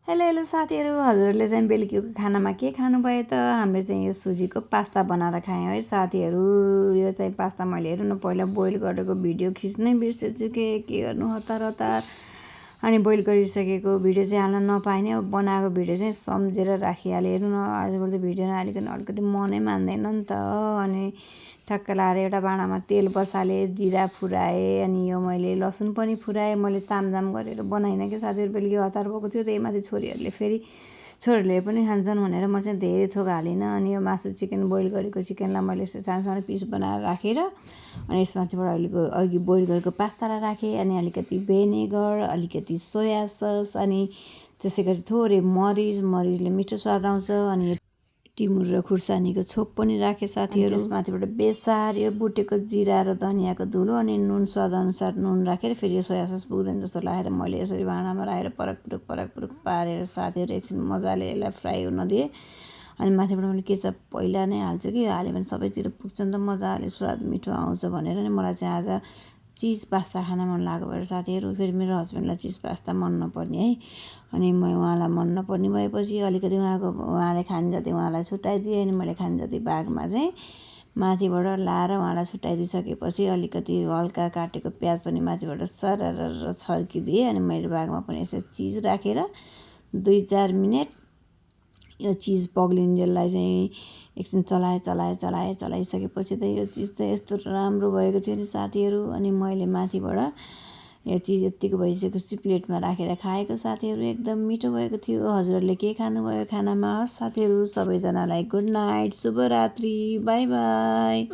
Hello hello साथीहरू, हजुरहरूले चाहिँ बेलुकीको खानामा के खानुभयो त? हामीले चाहिँ यो सुजीको पास्ता बनाएर खायौँ है साथीहरू। यो चाहिँ पास्ता मैले हेर्नु न पहिला बोइल गरेको भिडियो खिच्नै बिर्सेछु के गर्नु हतार हतार। अनि बोइल गरिसकेको भिडियो चाहिँ हाल्न नपाएँ, अब बनाएको भिडियो चाहिँ सम्झेर राखिहालेँ। हेर्नु न आजकल चाहिँ भिडियो नहालिकन अलिकति मनै मान्दैन नि त। अनि ठक्क लाएर एउटा भाँडामा तेल बसालेँ, जिरा फुराएँ, अनि यो मैले लसुन पनि फुराएँ। मैले तामझाम गरेर बनाइनँ कि साथीहरू, बेलुकी हतार भएको थियो। त्यही माथि छोरीहरूले पनि खान्छन् भनेर म चाहिँ धेरै थोक हालिनँ। अनि यो मासु चिकन बोइल गरेको चिकनलाई मैले सानो सानो पिस बनाएर राखेर अनि यसमाथिबाट अघि बोइल गरेको पास्तालाई राखेँ। अनि अलिकति भिनेगर, अलिकति सोया सस, अनि त्यसै गरी थोरै मरिचले मिठो स्वाद आउँछ। अनि टिमुर र खुर्सानीको छोप पनि राखेँ साथीहरू। त्यसमाथिबाट बेसार यो बुटेको जिरा र धनियाँको धुलो, अनि नुन स्वादअनुसार नुन राखेर फेरि यो सोया सस पुग्दैन जस्तो लागेर मैले यसरी भाँडामा राखेर परक पुरुक पारेर साथीहरू एकछिन मजाले यसलाई फ्राई हुन दिएँ। अनि माथिबाट मैले केचप पहिला नै हाल्छु कि, यो हाल्यो भने सबैतिर पुग्छ नि त, मजाले स्वाद मिठो आउँछ भनेर नि मलाई चाहिँ आज चिज पास्ता खान मन लागेको भएर साथीहरू। फेरि मेरो हस्बेन्डलाई चिज पास्ता मन नपर्ने है। अनि म उहाँलाई मन नपर्ने भएपछि अलिकति उहाँले खाने जति उहाँलाई छुट्याइदिएँ। अनि मैले खाने जति भागमा चाहिँ माथिबाट लाएर उहाँलाई छुट्याइदिइसकेपछि अलिकति हल्का काटेको प्याज पनि माथिबाट सरर छर्किदिएँ। अनि मैले भागमा पनि यसरी चिज राखेर 2-4 मिनट यो चिज पग्लिन्जेललाई चाहिँ एकछिन चलाइसकेपछि त यो चिज त यस्तो राम्रो भएको थियो नि साथीहरू। अनि मैले माथिबाट यो चिज यत्तिको भइसकेपछि प्लेटमा राखेर खाएको साथीहरू, एकदम मिठो भएको थियो। हजुरहरूले के खानुभयो खानामा? साथीहरू सबैजनालाई गुड नाइट, शुभरात्रि, बाई बाई।